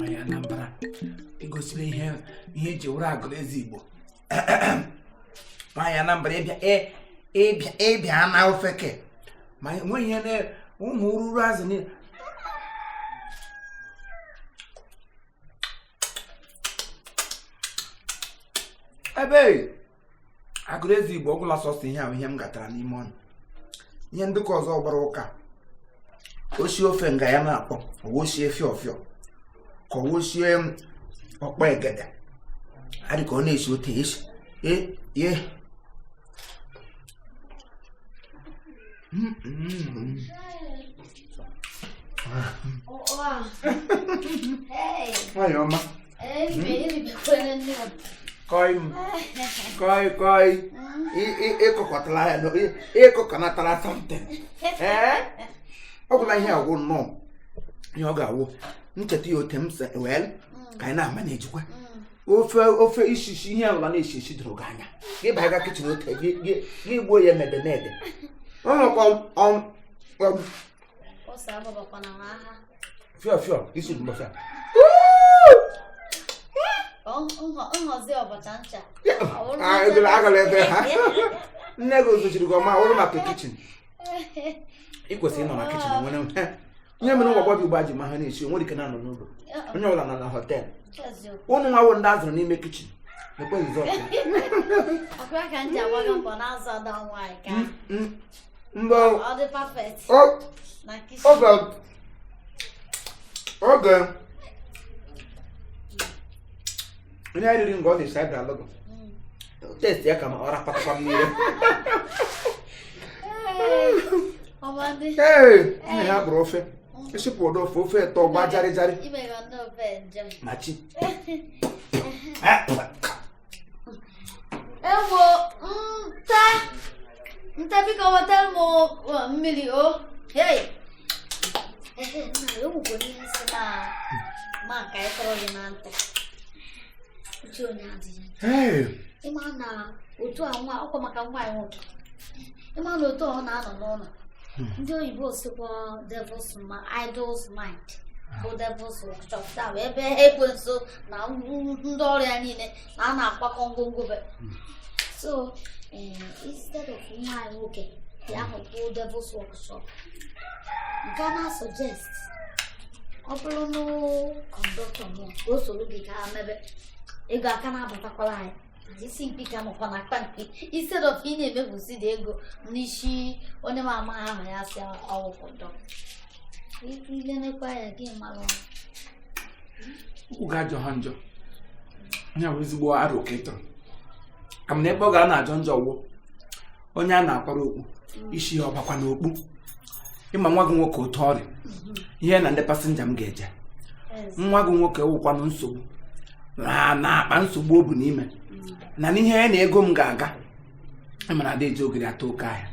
Onye Anambra igosiri ihe ihe eji wụrụ Agụlụeze Igbo. Nwaanyị Anambra, ịbịa ịbịa ịbịa na ofeke ma enweghị ihe na ụmụ ururu azụ niile. Ebe Agụlụeze Igbo ọgwụla, sọsọ ihe ahụ ihe m gatara n'ime ọnụ. Ihe ndị ka ọzọ gbara ụka, osie ofe nga ya na-akpọ owosie fịọ fịọ ka owosie ọkpọ egede adị ka ọ na-esi ote esi e ye. Nwanyị ọma, kọi m kọi kọi, ịkọkọtara ya, ịkọkọnatara something. Ee, ọ gwụla ihe agwụ nnọọ ihe ọ ga-awụ ncheta ya ote m sị well ka anyị na-ama na-ejikwa ofe ofe ishishi ihe ọbụla na-eshi eshi doro gị anya. Gị baga kitchen ote gị gị gbuo ya mede mede fịọ fịọ isi mbọfịa. Agala ebe ha nne gị ozochiri gị ọma ọrụ maka kitchen. Ị kwesịrị ịnọ na kitchen. Nwere ihe mere ụmụ agbọghọ Igbo ji ma ha na-esi onwere ike na-anọ n'ụlọ, onye ọbụla nọ na hotel. Ụnụ nwawo ndị azụrụ n'ime kitchen ekwe nzọ. Ọkwa ka m ji agbaga mbọ na-azụ ada nwaanyị ka mgbe ọ dị perfect na kitchen. Oge oge onye riri nga ọ na-esi abịa alụgụ taste ya ka ma ọ rapatakwa mmiri. Ọmọdé. Ee, nne ya kpụrụ ofe esipụ ụdọ ofe ofe tọ gba jarị jarị. Imega ndị ofe njem. Ma chi. Ewo, nta nta, biko wetara m mmiri o. Hey! Ehe, nna ya, o nwekwara ihe si na ma ka ị tọrọ gị na ntị. Uche onye adịghị. Hey! Ịma na otu a nwa ọkwa maka nwa anyị nwoke. Ịma na otu a ọ na-anọ n'ụlọ. Ndị oyibo sikwa devil's idle mind bụ devil's workshop, taa bụ ebe ekwensu na ndị ọrịa niile na a na-akwakọ ngwongwo be. So instead of nwa anyị nwoke ya ahụ bụ devil's workshop nke a na-suggest, ọ bụrụ na conductor mụ ka o soro gị gaa mebe ego aka na-abatakwala anyị isi mkpi ka nọkwa na akpa mkpi, instead of ị na-emefusi dị ego n'isi onye ma ama ahụ ya si ọwụ conductor, ilenekwa ya gị mara. Okwu ga-ajọ ha njọ onye bụ ezigbo arụ ka ị tụrụ ka m na ebe ọ gara na-ajọ njọ wụ onye a na-akwara okpu isi ya ọbakwa n'okpu. Ịma nwa gị nwoke otu ọrịa ihe na ndị passenger m ga-eje. Nwa gị nwoke wụkwanụ nsogbu na na-akpa nsogbu o bu n'ime na n'ihe ya na ego m ga-aga. Ịmara ada eji ogiri ata oke ahịa.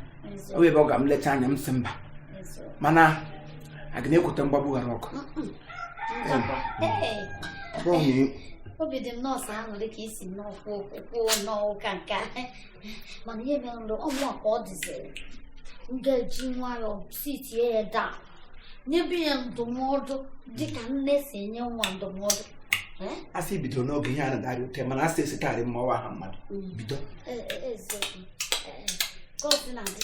Ọ bụ ebe ọ ga m lecha anya m sị mba, mana a ga na-ekwute mgbagbu ghara ọkụ. Ọ bụrụ na Obi dị m nọọsụ aṅụrị ka isi nnọọ kwuo kwuo nnọọ ụka nke a, mana ihe mere ndụ ọmụ a ka ọ dịziri m ga-eji nwayọọ sitie ya daa nyebe ya ndụmọdụ dịka nne si enye nwa ndụmọdụ. Eh? Asị bidoro n'oge ihe a na-adarị ute, mana asị esitarị mmawa aha mmadụ bido. Ee, eziokwu. Ee, ka ọ sị na-adị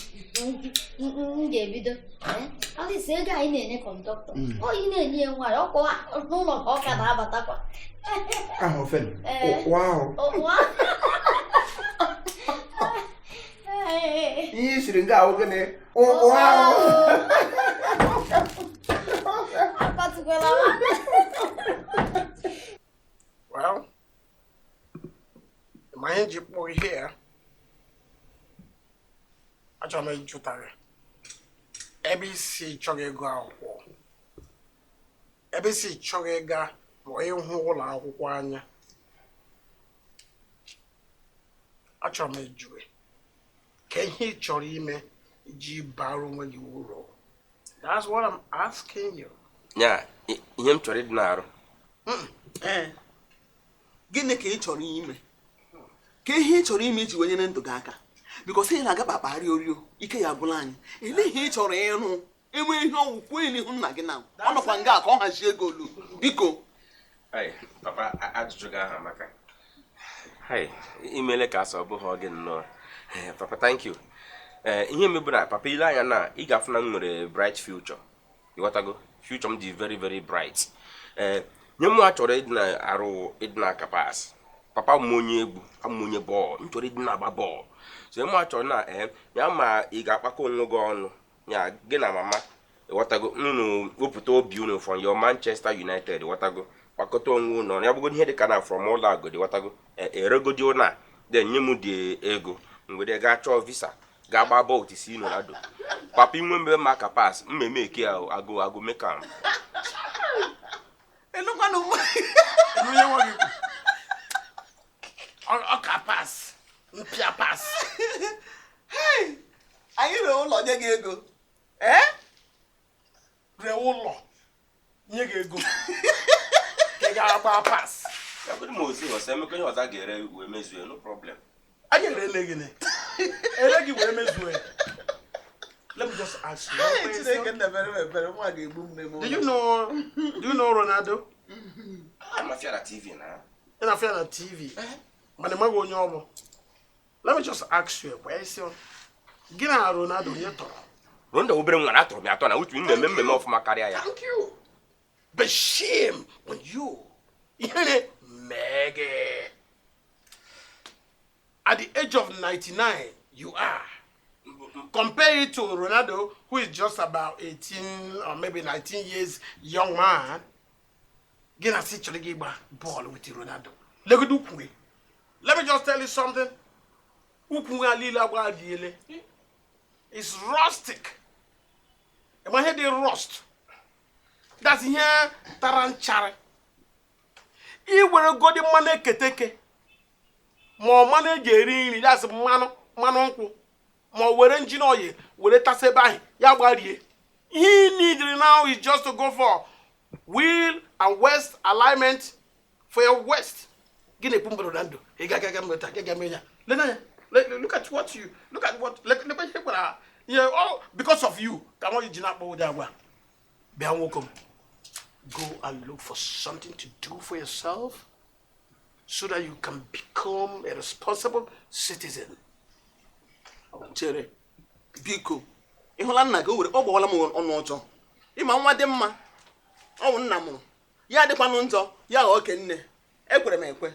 m ga-ebido. Ee, Alice, ego anyị na-enye conductor, ọ ị na-enye ya nwayọ ọkwa n'ụlọ ka ọ ka na-abatakwa. Aha ofe. Ee. Ụkwụ ahụ. Ụwa. Ee. Ihe i siri nga ahụ gịnị? Ụkwụ ahụ. Akpatụkwala m. Well, ma ihe ji kpọọ ihe ya, achọrọ m ịjụta gị ebe isi chọrọ ịgụ akwụkwọ, ebe isi chọrọ ịga ma ịhụ ụlọ akwụkwọ anya. Achọrọ m ịjụ gị ka ihe ị chọrọ ime iji bara onwe gị uru. That's what I'm asking you. Nya ihe m chọrọ ịdị na-arụ. Ee, gịnị ka ị chọrọ ime, ka ihe ị chọrọ ime iji wee nyere ndụ gị aka? Because ị na-aga kpakparị orio ike ya agwụla anyị. Elee ihe ị chọrọ ịrụ? Enwe ihe ọnwụ kwuo n'ihu nna gị na ọ nọkwa nga ka ọ hazie ego olu biko. Papa, ajụjụ gị ahụ amaka. Imele ka asọ bụghị gị nnọọ. Papa, thank you. Ihe mebụ na papa ile anya na ị ga-afụ na m nwere bright future. Ịghọtago? Future m dị very very bright. Nye m achọrọ ịdị na-arụ ịdị na-aka pass. Papa m onye egwu, m onye bọọlụ, m chọrọ ịdị na-agba bọọlụ. So m achọrọ na ya ma ị ga-akpakọ onwe gị ọnụ ya gị na mama, ịghọtago, unu wepụta obi unu from your Manchester United, ịghọtago, kpakọta onwe unu ọnụ ya bụgo ihe dị ka na from ụlọ agodi, ịghọtago, eregodi ụna then nye m dị ego mgbe gaa chọọ visa gaa gbaa bọọlụ tisi Ronaldo. Papa inwe mbe maka pass mmemme eke agụ agụ mekam. Ọka pass mpịa pass. Anyị ree ụlọ nye gị ego. Ree ụlọ nye gị ego ka ị ga-agba pass. Ya bụrụ ma osi ọsọ emekọ ihe ọzọ a ga-ere wee mezue, no problem. Anyị erele gị ere gị wee mezue. Let me just ask you. Do you know Ronaldo? I'm a fiera TV now. Ị na-afịa na TV. Mana ị maghị onye ọ bụ. Let me just ask you a question. Gị na Ronaldo onye tọrọ? Ronaldo obere nwa na atọrọ m atọ na uche m na-eme mmemme ọfụma karịa ya. Thank you. But shame on you. Ihere mee gị. At the age of 99, you are. Compare it to Ronaldo, who is just about 18 or maybe 19 years young man. Gị na sị chọrọ gị ịgba bọọlụ with Ronaldo. Legodo ukwu gị. Let me just tell you something. Ukwu ha niile agbadiele. It's rustic. Ị ihe dị rust? That's ihe tara nchara. I were godi mmanụ eketeke ma ọ mmanụ eji eri nri, that's mmanụ mmanụ nkwụ, ma ọ were njin oyi were tasa ebe ahụ ya gbarie. Ihe ị need now is just to go for wheel and waist alignment for your waist. Gị na-ekwu mbụ Ronaldo, ị ga-aga meta gị ga-eme ya. Lena ya. Look at what you look at what lekwe ihe gwara ihe all because of you ka nwa ji na-akpọ ụdị agwa. Bịa nwoke m. Go and look for something to do for yourself so that you can become a responsible citizen. Chere, biko, ị hụla nna gị o were ọ gbawala m ọnụ ọjọọ. Ịma nwa dị mma, ọ bụ nna mụrụ. Ya adịkwanụ njọ, ya ghọọ oke nne. Ekwere m ekwe.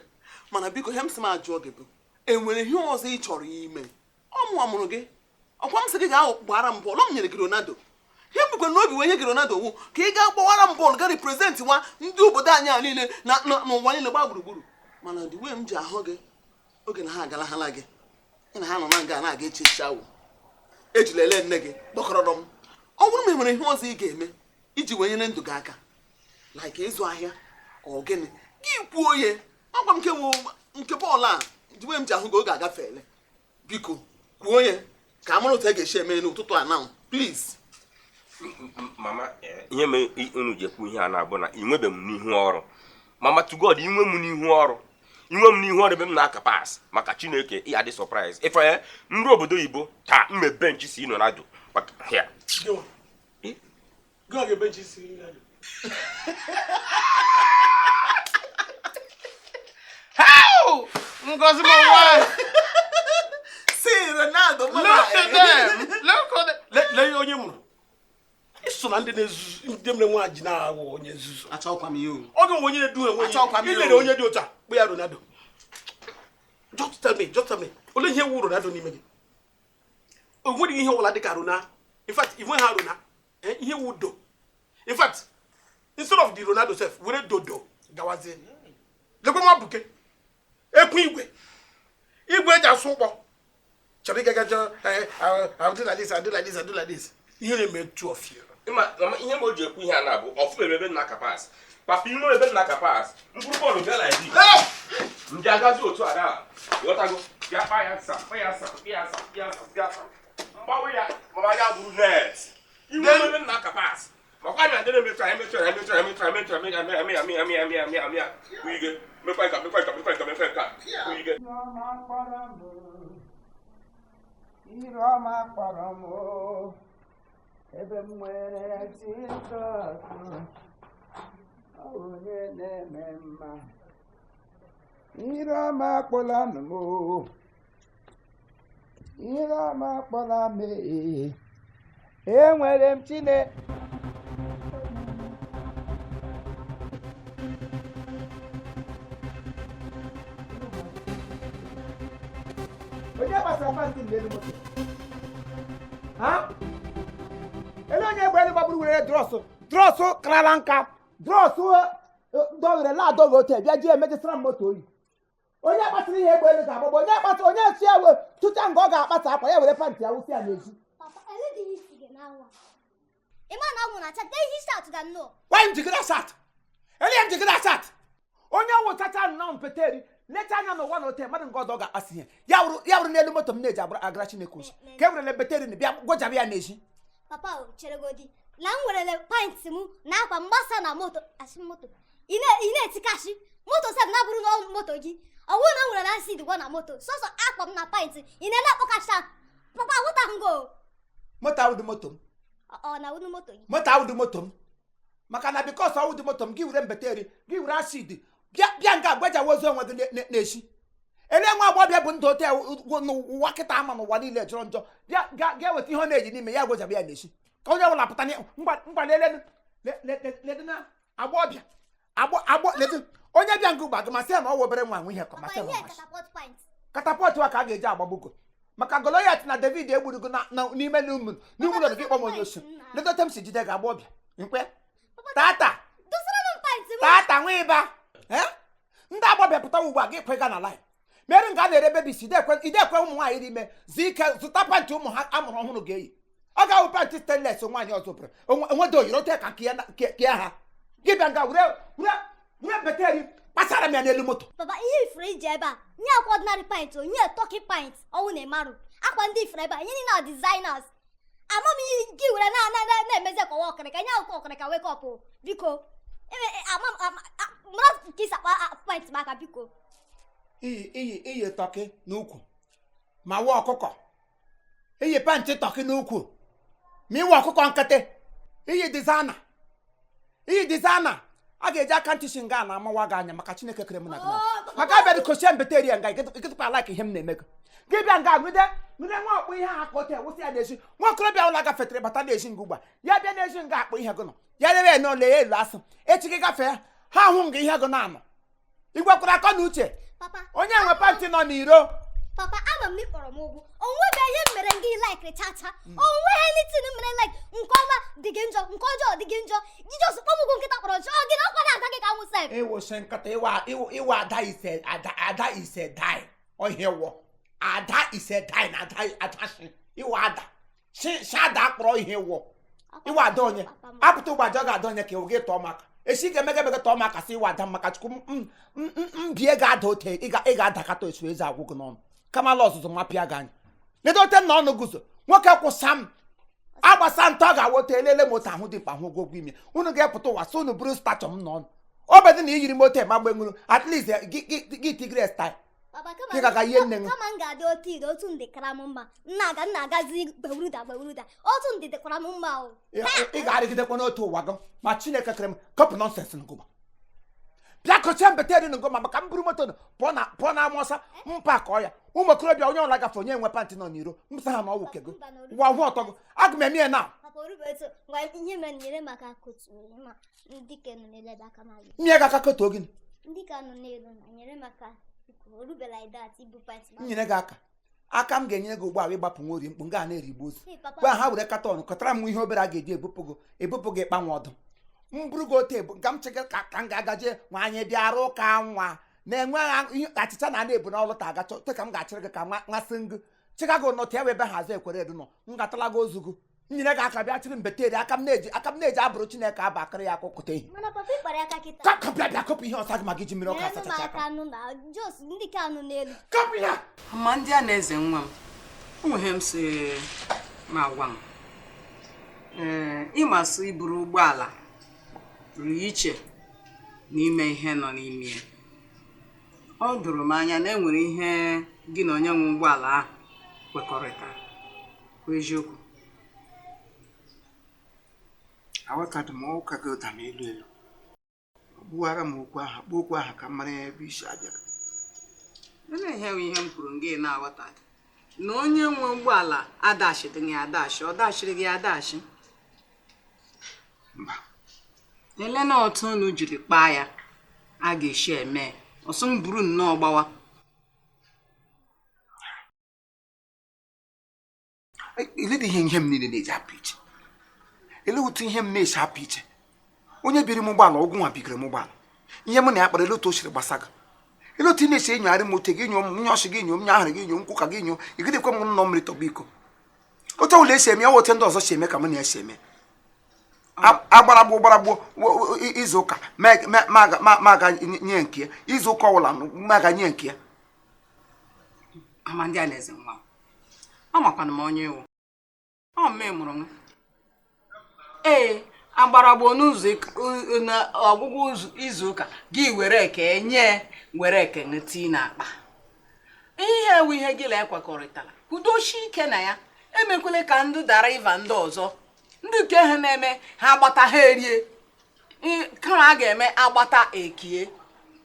Mana biko ihe m sị m ajụọ gị bụ, enwere ihe ọzọ ị chọrọ ime? Ọ mụwa mụrụ gị. Ọkwa m sị gị gaa gbara m bọọlụ, m nyere gị Ronaldo. Ihe mbukwe n'obi wee nye gị Ronaldo wu ka ị gaa gbawara m bọọlụ ga represent nwa ndị obodo anyị a niile na n'ụwa niile gbaa gburugburu. Mana the way m ji ahụ gị oge na ha agalahala gị, ị na ha nọ na nga na-aga eche echiche awụ. Ejila ele nne gị gbakọrọrọ m. Ọ bụrụ ma e nwere ihe ọzọ ị ga-eme iji wee nyere ndụ gị aka, like ịzụ ahịa ọ gịnị, gị kwuo ya. Agwa m nke bọọlụ a the way m ji ahụ gị oge agafeele. Biko kwuo ya ka a mara otu a ga-esi eme n'ụtụtụ a now, please. Mama, ihe mere unu ji ekwu ihe a na-abụ na inwebe m n'ihu ọrụ. Mama, to God, inwe m n'ihu ọrụ. Inwe m n'ihu ọrụ ebe m na-aka pass maka Chineke ị adị surprise. Ife nri obodo oyibo taa mme bench si Ronaldo. Ya. Gị ga-ebench si Ronaldo. How? Ngozi my wife. Si Ronaldo, mama. Look at them. Look at them. Lee onye mụrụ. Iso na ndị na-ezuzu ndị mere nwa ji na-aghọ onye nzuzu. Achọkwa m ya o. Ọ ga onye na-edu enwe onye. Ilere onye dị otu a kpụ ya Ronaldo. Just tell me. Olee ihe wu Ronaldo n'ime gị? O nweghị ihe ọbụla dị ka Ronaldo. In fact, i nweghị Ronaldo. Ihe wu do. In fact, instead of the Ronaldo self, were dodo gawazie. Lekwe nwa buke. Ekwu igwe. Igwe eji asụ ụkpọ. Chọrọ ịga ga I do like this, I do like this, I do like this. Ihe na-eme two of you. Mama, ihe m o ji ekwu ihe a na-abụ ọfụ ebe nna ka pass. Papa inwe ebe nna ka pass. Mkpụrụ bọọlụ bịa like this. Ndị agazi otu a na. Ghọtago? Bịa kpa ya nsa, kpa ya nsa, kpa ya nsa, kpa ya nsa, kpa ya nsa. Mgbanwe ya, mama ya bụrụ net. Inwe ebe nna ka pass. Makwa na ndị na-emecha emecha emecha emecha emecha emecha eme eme eme eme eme eme eme. Kwuige, mekwa nka, mekwa nka, mekwa nka, mekwa nka. Kwuige. Iroma kpọrọ m. Ebe m nwere Jizọs, ọ bụ onye na-eme mma. Ire ọma akpọla m oo. Ire ọma akpọla m ee. Enwere m Chine. Onye gbasara pantị n'elu moto? Ha? Ele onye egbe elu gbagburu were drọsụ drọsụ karala nka drọsụ dọghere la-adọghị otu bịa ji emejisara m moto oyi. Onye kpatara ihe egbe elu ga-agbagbo, onye kpata onye si ya tụcha nga ọ ga-akpata akwa ya were pantị ya wụsị ya n'ezi. Papa, ele dị ihe isi gị n'anwụ a. Ị ma na anwụ na-acha ka ihe isi atụ ga nnọọ. Why m jigide asat? Ele m jigide asat? Onye wụchacha nnọọ mpeteri lecha anya n'ụwa na ote mmadụ nke ọdọ ga-akpasị ihe ya wụrụ n'elu moto m na-eji agara Chineke ozi ka e werele mpeteri na bịa gwọjaba ya n'ezi. Papa o cheregodi na m werele pint m na akwa mgbasa na moto asị moto ị na-etikashi moto sef na bụrụ na moto gị ọ bụrụ na m werele acid gwọ na moto sọsọ akwa m na pint ị na-ele akpọkacha. Papa awụtaghị ngo. Moto awụdị moto m. Ọ na awụdị moto gị. Moto awụdị moto m maka na bikos awụdị moto m gị were mpeteri gị were acid bịa nga gwajawa ozu onwe gị na-esi. Ele nwa agbọghọbịa bụ ndụ ote n'ụwa kịta ama n'ụwa niile jọrọ njọ bịa ga-eweta ihe ọ na-eji n'ime ya gwajaba ya na-esi ka onye ọbụla pụta ngwa lelena agbọghọbịa agbọ ledu onye bịa nga ugbo agụ masị ya na ọ wụ obere nwa nwe ihe ka masị ya katapọtụ a ka a ga-eji agbagbugo maka Goliat na David egburugo n'ime n'ụlọ gị kpọm onye osi ledote m si jide gị agbọghọbịa nkwe tata tata nwa ịba. Ndị agbọbịa pụta ugbu a gị kwega na line mere nga a na-ere bebis idekwe ụmụ nwaanyị dị ime zi ike zụta pantị ụmụ ha amụrụ ọhụrụ ga-eyi. Ọ ga-awụ pantị stainless nwaanyị ọzọ bụrụ onwedo oyiri ote ka kee ha gị bịa nga were beteri kpasara m ya n'elu moto. Papa ihe ifuru iji ebe a nye akwa ordinary pint onye turkey pint ọnwụ na-emarụ akwa ndị ifuru ebe a nye na designers ama m ihe gị were na-emezi akwa ọkịrịka nye akwụkwọ ọkịrịka wake up biko iyi tọkị n'ukwu ma wụ ọkụkọ iyi pantị tọkị n'ukwu ma iwe ọkụkọ nkịtị iyi dizaina a ga-eji aka ntị shi nga na amawa gị anya maka Chineke kere m na gị maka abịa dịkochie mbeteri ya nga ịgịtụkwa laik ihe m na-eme gị gị bịa nga nwide nwa ọkpụ ihe ha ka ote wụsị ya n'ezi. Nwa okorobịa ụlọ gafetere bata n'ezi nga ugbu a ya bịa n'ezi nga akpụ ihe gị nọ ya lebe ya n'ole ya elu asụ echi gị gafee ha ahụ nga ihe gị na-anọ igwekwara akọ na uche onye nwe pantị nọ n'iro. Papa ama m ịkpọrọ m ụgwọ onwebe ihe mere gị like chacha onwe anything mere like nke ọma dị gị njọ nke ọjọọ dị gị njọ Jizọs kpọmụgwụ nkịta kpọrọ njọ gị na ọkwa na-ada gị ka nwụ sef. Ịwụsị nkịta ịwa ada ise ada ise dai ọhịa wọ ada ise dai na ada shi ịwa ada shi ada akpọrọ ihe wọ ịwa ada onye apụta ụgbajọ ga-ada onye ka ịwụ gị tọọ maka esi ga-emega emega tọọ maka sị ịwa ada maka Chukwu mbie ga-ada ote ị ga-adakata esu eze agwụ gị n'ọnụ kama ala ọzụzụ mapịa gị anya ledo ote nna ọnụ guzo nwoke kwụsa m agbasa ntọ ga-awote elele moto ahụ dị mkpa hụ ụgwọ ime unu ga-epụta ụwa sị unu bụrụ stachọ m n'ọnụ obedị na iyiri moto ma gbe nwuru at least gị tigre style kama m ga-adị otu ide otu ndị kara m mma nna agazi gbewuruda gbewuruda otu ndị dịkwara m mma o ị ga-arịgidekwa n'otu ụwa gị ma Chineke kere m kọpụ nọnsens ngụma bịa kochie mbeteri ngụma maka m buru moto pụọ na ama ọsa mpa ka ọ ya ụmụ okorobịa onye ọla gafe onye nwe pantị nọ n'iro msa ha na ọwụ kego ụwa hụ ọtọ gị aga m eme ya na nye gị aka kotuo gịnị nyere gị aka aka m ga-enyere gị ugbu a ịgbapụ nwa ori mkpu nga na-erigbu ozu gwa ha were katọn kọtara m ihe obere a ga-eji ebupụ gị ịkpanwe ọdụ m buru gị otu ebu nga m chega ka m ga-agaje nwa anyị bịara ụka nwa na-enweghị achịcha na ana ebu n'ọlụ ta agacha te ka m ga-achịrị gị ka nmasị ngụ chịga gị nọtụ ya wee ebe ha azụ ekwere edu nọ m gatala gị ozu gị nyere gị aka bịa chịrị mbeteri aka m na-eji abụrụ Chineke aba akịrị ya akụkụta ehi bịa bịa kọpụ ihe ọsa gị maka iji mmiri ọkụ asachacha aka kọpụ ya ma ndị a na-eze nwa m onwe m si ma gwa m ee ịmasị iburu ụgbọala ruru iche n'ime ihe nọ n'ime ya. Ọ doro m anya na enwere ihe gị na onye nwe ụgbọala ahụ kwekọrịtara kwa eziokwu. Aghọtadị m ụka gị ụda m elu elu. Gbuwara m okwu ahụ, kpọọ okwu ahụ ka m mara ebe isi abịa. Olee ihe bụ ihe m kwuru gị na-aghọta na onye nwe ụgbọala adashịdị gị adashi, ọ dashịrị gị adashi? Mba. Ele na otu unu jiri kpaa ya a ga-esi eme ọsọ m buru nnọọ gbawa. Eledị ihe m niile na-eji apụ iche, ele otu ihe m na-esi apụ iche. Onye biri m ụgbọala, ọgwụ nwa bigiri m ụgbọala, ihe m na ya kpara, ele otu o siri gbasa gị? Ele otu ị na-esi enyogharị m, ote gị nyo m, nye ọsị gị nyo m, nye ahụrụ gị nyo m, nkwụ ka gị nyo, igidekwe m nnọọ mmiri tọgbọ iko. Otu ọbụla esi eme ya, otu ndị ọzọ si eme ka m na ya si eme. Agbaragbo gbaragbo izu ụka ma aga nye nke ya, izu ụka ọbụla ma aga nye nke ya. Amandị Alaeze nwa m, amakwana m onye iwu ọ mme mụrụ m. Ee, agbaragbo n'ụzọ ọgwụgwụ izu ụka gị were eke nye, were eke tii n'akpa. Ihe ewu ihe gị na-ekwekọrịtara kwudochi ike na ya, emekwele ka ndị dara ịva ndị ọzọ ndị nke ha na-eme ha agbata ha erie, kama a ga-eme agbata ekie.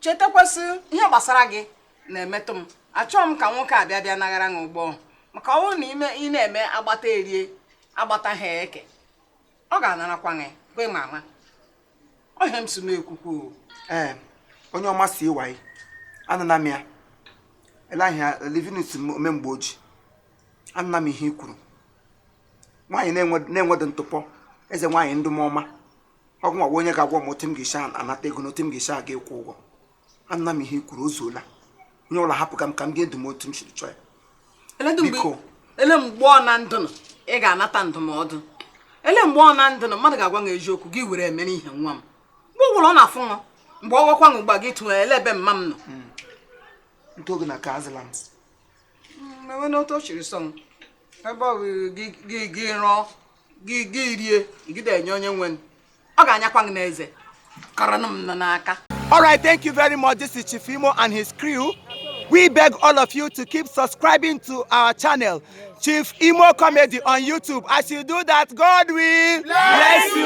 Chetakwasị ihe gbasara gị na-emetụ m. Achọghị m ka nwoke abịa bịa naghara gị ụgbọ, maka ọ bụrụ na ime ị na-eme agbata erie agbata ha eke, ọ ga-anarakwa gị kwe ma ama ọhịa m si m ekwukwu. Ee, onye ọma si ịwaị anana m ya ele ahịa Livinus omemgbe oji, anana m ihe i kwuru. Nwaanyị na-enwedo ntụpọ, eze nwaanyị ndụmọma, ọgwụ nwa onye ga-agwa m otu m ga-esi anata ego na otu m ga-esi aga ịkwụ ụgwọ. Anana m ihe i kwuru, o zuola. Onye ọbụla hapụ ka m ka m ga-edu m otu m siri chọọ ya. Ele mgbe ọ na ndụ nọ ị ga-anata ndụmọdụ, ele mgbe ọ na ndụ nọ mmadụ ga-agwa gị eziokwu gị were emere ihe nwa m. Mgbe ọbụla ọ na-afụ nwa, mgbe ọ gwakwa gị mgbe gị tụnyere ele ebe mma m nọ. Ntụ oge na ka azịla m. Mewe n'otu o chiri sọ m, ebe ọ bụ gị gị rụọ gị gị rie gị enye onye nwe m, ọ ga-anyakwa gị n'eze kọrọ m nọ n'aka. All right, thank you very much. This is Chief Imo and his crew. We beg all of you to keep subscribing to our channel, Chief Imo Comedy on YouTube. As you do that, God will bless you.